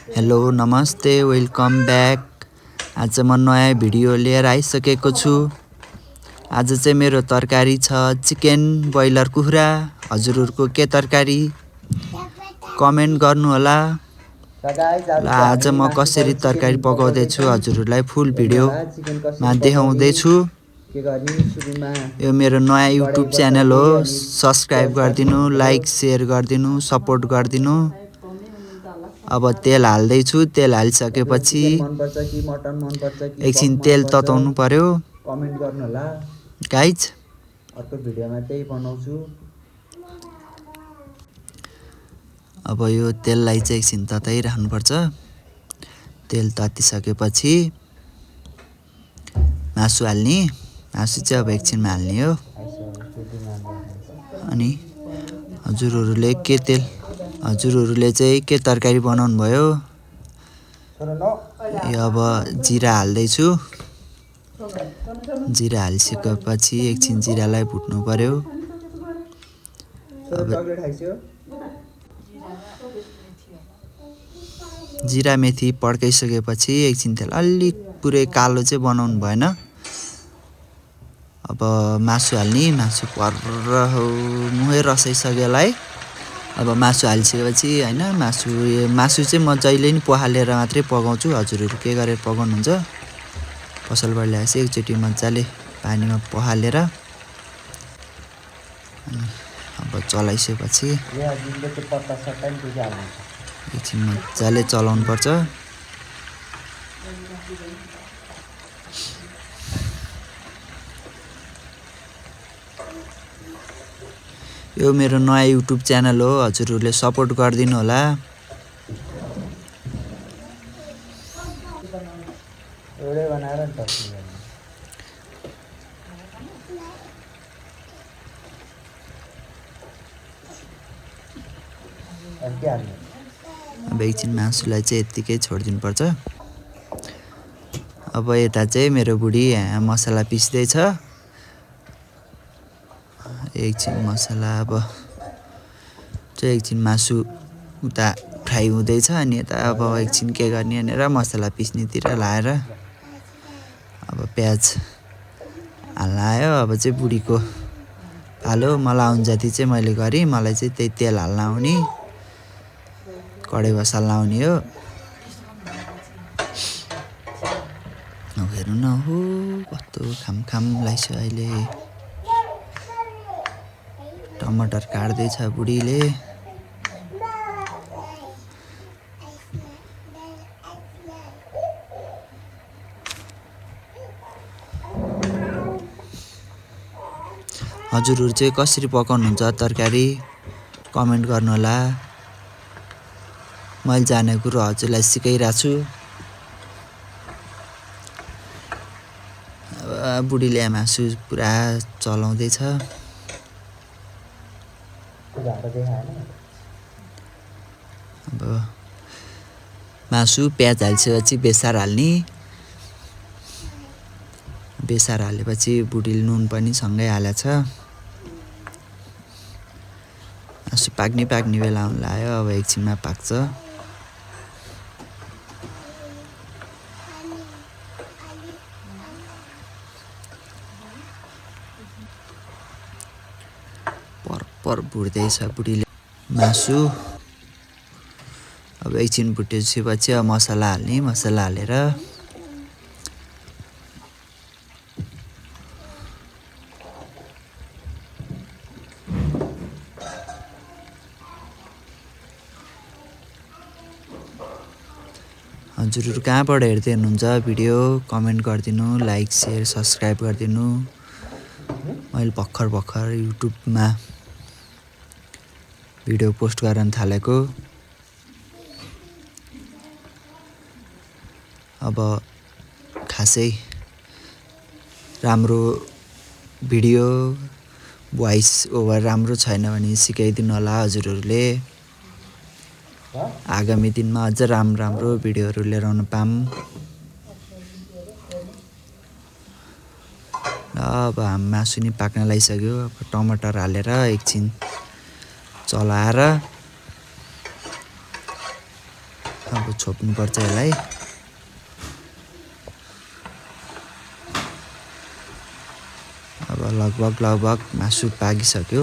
Hello नमस्ते welcome back. आज म नयाँ भिडियो लिएर आइसकेको छु। आज चाहिँ मेरो तरकारी छ चिकन ब्रोइलर कुखुरा। हजुरहरुको के तरकारी कमेन्ट गर्नु होला। ल आज म कसरी तरकारी पकाउँदै छु हजुरहरुलाई फुल भिडियोमा देखाउँदै छु। यो मेरो नयाँ युट्युब च्यानल हो, सब्स्क्राइब गरिदिनु, लाइक शेयर गरिदिनु, सपोर्ट गरिदिनु। अब तेल हाल्दै छु। तेल हालिसकेपछि एकछिन तेल तताउनु पर्यो। कमेन्ट गर्नु होला गाइज। अर्को भिडियोमा त्यही बनाउँछु। अब यो तेललाई चाहिँ एकछिन तताइराख्नु पर्छ। तेल तातिसकेपछि मासु हाल्ने। मासु चाहिँ अब एकछिनमा हाल्ने हो। अनि हजुरहरुले चाहिँ के तरकारी बनाउनु भयो? अब जिरा हाल्दै छु। जिरा हालिसकेपछि एकछिन जिरालाई भुट्नु पर्यो। जिरा मेथी पड्काइसकेपछि एकछिन त्यसलाई अलि पुरै कालो चाहिँ बनाउनु भएन। अब मासु हाल्ने। मासु पर्र मुहे रसाइसकेलाई अब मासु हालिसकेपछि हैन मासु चाहिँ म जहिले नि पखालेर मात्रै पकाउँछु। हजुरहरु के गरेर पकाउनुहुन्छ? पसलबाट ल्याएपछि एकचोटी मज्जाले पानीमा पखालेर अब चलाइसकेपछि एकछिन मज्जाले चलाउनु पर्छ। यो मेरो नयाँ युट्युब च्यानल हो, हजुरहरुले सपोर्ट गरिदिनु होला। एउटै बनाएर नि अब एकछिन मासुलाई चाहिँ यत्तिकै छोडिदिनु पर्छ। अब यता चाहिँ मेरो बुढी यहाँ मसला पिस्दै छ। एकछिन मसला अब चाहिँ एकछिन मासु उता फ्राई हुँदैछ अनि यता अब एकछिन के गर्ने भनेर मसला पिस्नेतिर लाएर अब प्याज हाल्न आयो। अब चाहिँ बुढीको हालो। मलाई आउन जति चाहिँ मैले गरे। मलाई चाहिँ त्यही तेल हाल्न आउने, कढाई बसाल्न आउने हो। हेर्नु न हो कस्तो खाम लाग्छ अहिले। टमाटर काट्दै छ बुढीले। हजुरहरु चाहिँ कसरी पकाउनुहुन्छ तरकारी कमेन्ट गर्नु होला। मैले जानेको कुरो हजुरलाई सिकाइराछु छु। बुढीले मासु पुरा चलाउँदै छ। अब मासु प्याज हालिसकेपछि बेसार हाल्ने। बेसार हालेपछि बुढीले नुन पनि सँगै हालेछ। मासु पाक्ने बेला आउन लाग्यो। अब एकछिनमा पाक्छ। पर भुट्दैछ बुढीले मासु। अब एकछिन भुटेपछि अब मसला हाल्ने। मसला हालेर हजुरहरु कहाँबाट हेर्दै हुनुहुन्छ भिडियो कमेन्ट गरिदिनु, लाइक शेयर सब्स्क्राइब गरिदिनु। मैले भर्खर युट्युबमा भिडियो पोस्ट गर्न थालेको। अब खासै राम्रो भिडियो भोइस ओभर राम्रो छैन भने सिकाइदिनु होला हजुरहरुले। आगामी दिनमा अझ राम्रो भिडियोहरु लिएर आउन पाऊँ। अब मासु नि पाक्न लागिसक्यो। अब टमाटर हालेर एकछिन चलाएर अब छोप्नुपर्छ यसलाई। अब लगभग मासु पाकिसक्यो।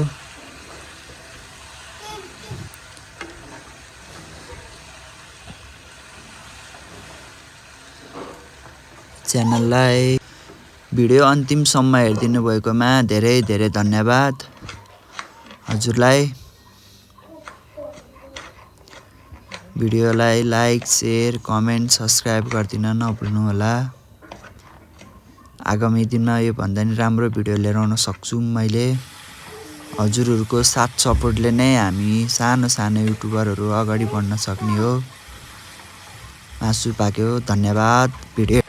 च्यानललाई भिडियो अन्तिमसम्म हेरिदिनु भएकोमा धेरै धेरै धन्यवाद हजुरलाई। भिडियोलाई लाइक, शेयर, कमेन्ट, सब्स्क्राइब गरिदिन नभुल्नु होला। आगामी दिनमा यो भन्दा नि राम्रो भिडियो लिएर आउन सक्छु मैले। हजुरहरूको साथ सपोर्टले नै हामी सानो युट्युबरहरू अगाडि बढ्न सक्ने हो। मासु पाक्यो, धन्यवाद। भिडियो